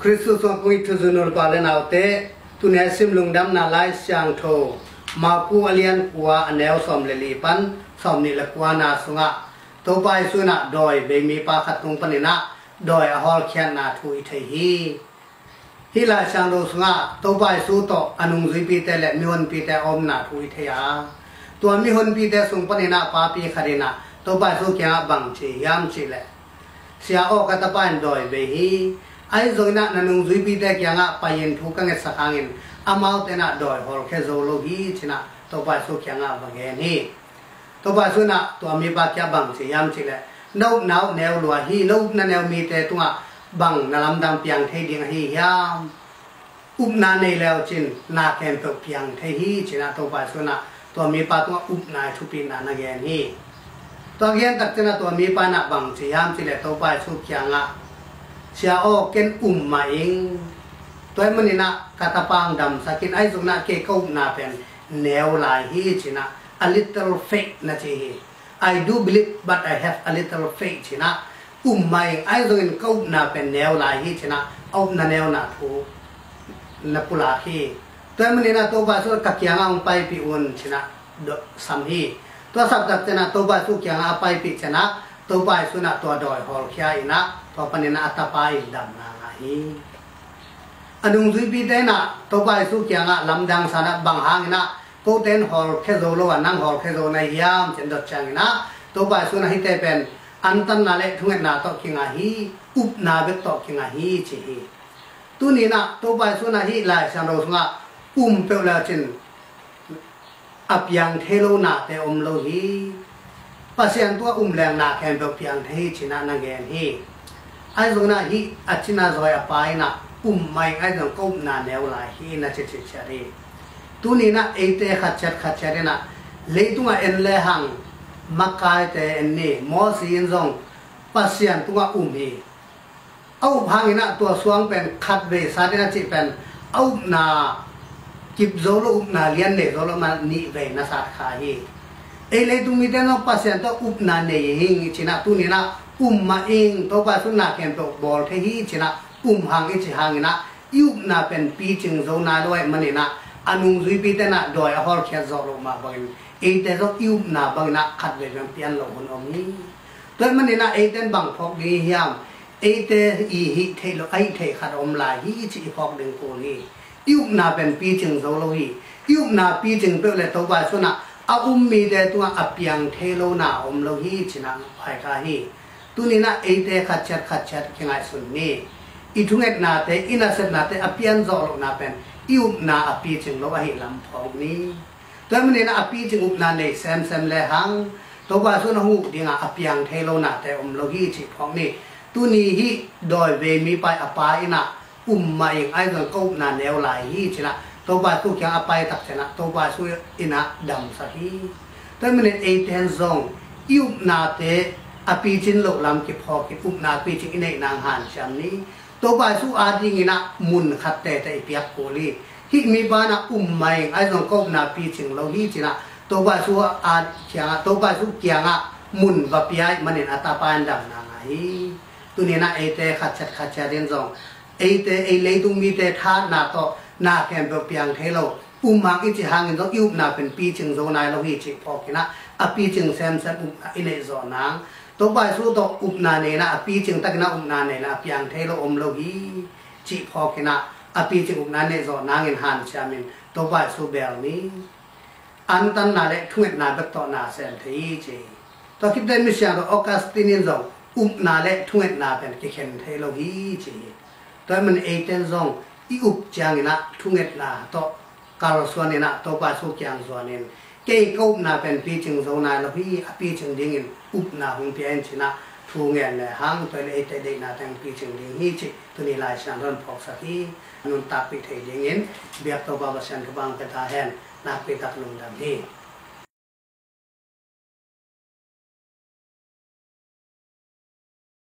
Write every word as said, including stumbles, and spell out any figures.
Khristu sungah kong it thuzui nu le pa le naute, tuni a sim lungdamna Lai Siangtho Marku a lian kua, a neu sawm le li pan sawm nih le kuana sungah Topa Jesu in ah dawi bei mipa khat tung panin ah dawi a hawlkhiatna thu i thei hi. Hih Lai Siangtho sungah Topa Jesu tawh a nungzuipite le mihonpite a omna thu i thei a, tua mihonpite sung panin ah papi khat in ah Topa Jesu kiangah bang ci hiam cih leh, "Sia aw, ka tapa in dawi bei hi. Ahi zongin ah na nungzuipite kiangah pai-in thu ka ngetsak hangin amaute in ah dawi hawlkhia zo lo hi," ci-in ah Topa Jesu kiangah va gen hi. Topa Jesu in ah tua mipa kiangah bang ci hiam cih leh, "Na upna uh neu lua hi. Na upna neu mite tungah bang na lamdang piang thei ding ahi hiam? Upna nei le uh cin na khempeuh piang thei hi," ci-in ah Topa Jesu in ah tua mipa tungah upna i thupitna na gen hi. Tua gen tak ciangin ah tua mipa in ah bang ci hiam cih leh Topa Jesu kiangah, "Sia aw, ken um mah ing. Tua ahih manin ah ka tapa hong damsak in. Ahi zongin ah kei ka upna pen neu lai hi," ci-in ah, "A little faith," na ci hi. "I do believe, but I have a little faith," ci-in ah, "Um mah ing, ahi zongin ka upna pen neu lai hi," ci-in ah a upna neuna thu na pulak hi. Tua ahih manin ah Topa Jesu ka kiangah hong paipih un, ci-in ah sam hi. Tua sam tak ciangin ah Topa Jesu kiangah a paipih ciangin ah Topa Jesu in ah tua dawi hawlkhia in ah tua panin ah a tapa in damna ngah hi. A nungzuipite in ah Topa Jesu kiangah lamdang sa in ah, "Bang hangin ah kote in hawlkhia zo lo a, nang hawlkhia zo na hi hiam?" ci-in dot ciangin ah Topa Jesu in ah, "Hihte pen antanna le thungetna tawh kingah hi, upna bek tawh kingah hi," ci hi. Tuni in ah Topa Jesu in ah hih Lai Siangtho sungah um peuh le uh cin a piang thei lo nate om lo hi. Pasian tungah um leng na khempeuh piang thei hi, ci-in ah na gen hi. Ahi zongin ah hih a cina zawi a pa in ah, "Um mah ing, ahi zong ka upna neu lai hi," na ci ciciat hi. Tuni in ah eite khat ciat khat ciat in ah leitungah en lehang makaite en ni, Moses in zong Pasian tungah um hi. A up hangin ah tua suang pen khatvei sat in a cih pen a upna kip zo lo, upna lian nei zo lo, ma nihvei na sat kha hi. Ei leitung mite zong Pasian tawh upna nei hi ing, i ci-in ah tuni in ah um mah ing, Topa Jesu in na khempeuh bawl thei hi, i ci-in ah um hang i cih hangin ah i upna pen picing zo nai lo ahih manin ah a nungzuipite in ah dawi a hawlkhiat zawh loh mah bangin eite zong i upna bangin ah khatvei bang pian loh hun om hi. Tua ahih manin ah eite in bang phawk ding i hiam? Eite i hih theih loh, a hih theih khat a om lai hi, i cih i phawk ding kul hi. I upna pen picing zo lo hi. I upna picing peuh le Topa Jesu in ah a um mite tungah a piang thei lo na om lo hi, ci-in ah pai kha hi. Tuni in ah eite khat ciat khat ciat kingaihsun ni. I thungetnate, i nasepnate a pian zawh lohna pen i upna a picing lo ahih lam phawk ni. Tua ahih manin ah a picing upna nei semsem lehang Topa Jesu in ah hong uk ding a, a piang thei lo nate om lo hi, cih phawk ni. Tuni hih dawi bei mipa, a pa in ah um mah ing, ahi zong ka upna neu lai hi, ci-in ah Topa Jesu kiangah a pai tak ciangin ah Topa Jesu in ah damsak hi. Tua ahih manin eite in zong i upnate a picing loh lam kiphawk in upna picing i neih nang hanciam ni. Topa Jesu adingin ah mun khat teitei i piak kul hi. Hih mipa in ah um mah ing, ahi zong ka upna picing lo hi, ci-in ah Topa Jesu a kiangah, Topa Jesu kiangah mun va pia ahih manin a tapa in damna ngah hi. Tuni in ah eite khat ciat khat ciat in zong eite, ei leitung mite thahatna tawh na khempeuh piang thei lo, um hang i cih hangin zong i upna pen picing zo nai lo hi, cih phawk in ah a picing semsem upna i neih zawh nang. Topa Jesu tawh upna nei in ah a picing takin ah upna nei in ah a piang thei lo om lo hi, cih phawk in ah a picing upna neih zawh nangin hanciamin Topa Jesu bel ni. Antanna le thungetna bek tawh na sem thei hi, ci hi. Tua khit teh misiangtho Augustine in zong upna le thungetna pen kikhen thei lo hi, ci hi. Tua ahih manin eite in zong i up ciangin ah thungetna tawh kalsuan in ah Topa Jesu kiang zuan in, kei ka upna pen picing zo nai lo hi, a picing dingin upna hong pia in, ci-in ah thu ngen lehang tua leh eite deihna teng picing ding hi, cih tuni Lai Siangtho in phawksak hi. Nuntakpih thei dingin biak Topa Pasian thupha hong pia ta hen. Nakpi tak lungdam hi.